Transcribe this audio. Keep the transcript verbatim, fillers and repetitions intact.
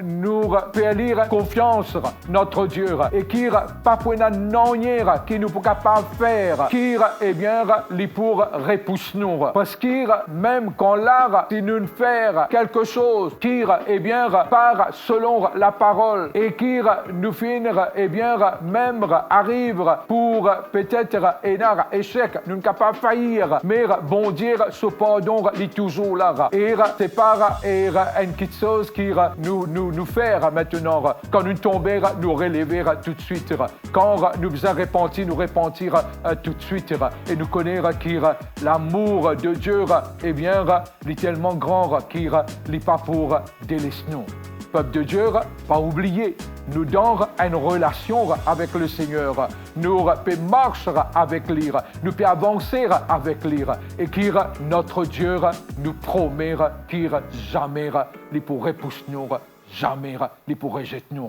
nou fer li konfians, notre Dieu, e ki pa pou ena nanye ki nou pou kapav fer, ki, ebien, li pou repous nou. Parski mem kan la, si nou fer kelke soz ki, ebien, pa selon laparol, e ki nou finn, ebien, mem ariv pou petet ena esek, nou kapav fair, me Bondie so pardon li touzour la. E se pa, e, enn kiksoz ki nou, nou, nou fer aster, kan nou tonbe, nou releve toutswit. Kan nou bizin repanti, nou repanti, eh, toutswit. E nou kone ki lamour de Dieu, ebien, li telman gran ki li pa pou deles nou. Pep de Dieu, pa oubliye, nou dan enn relasion avek Lesegner. Nou pe mars avek li, nou pe avanse avek li. E ki notre Dieu nou promet ki zame li pou repous nou, zame li pou rezet nou.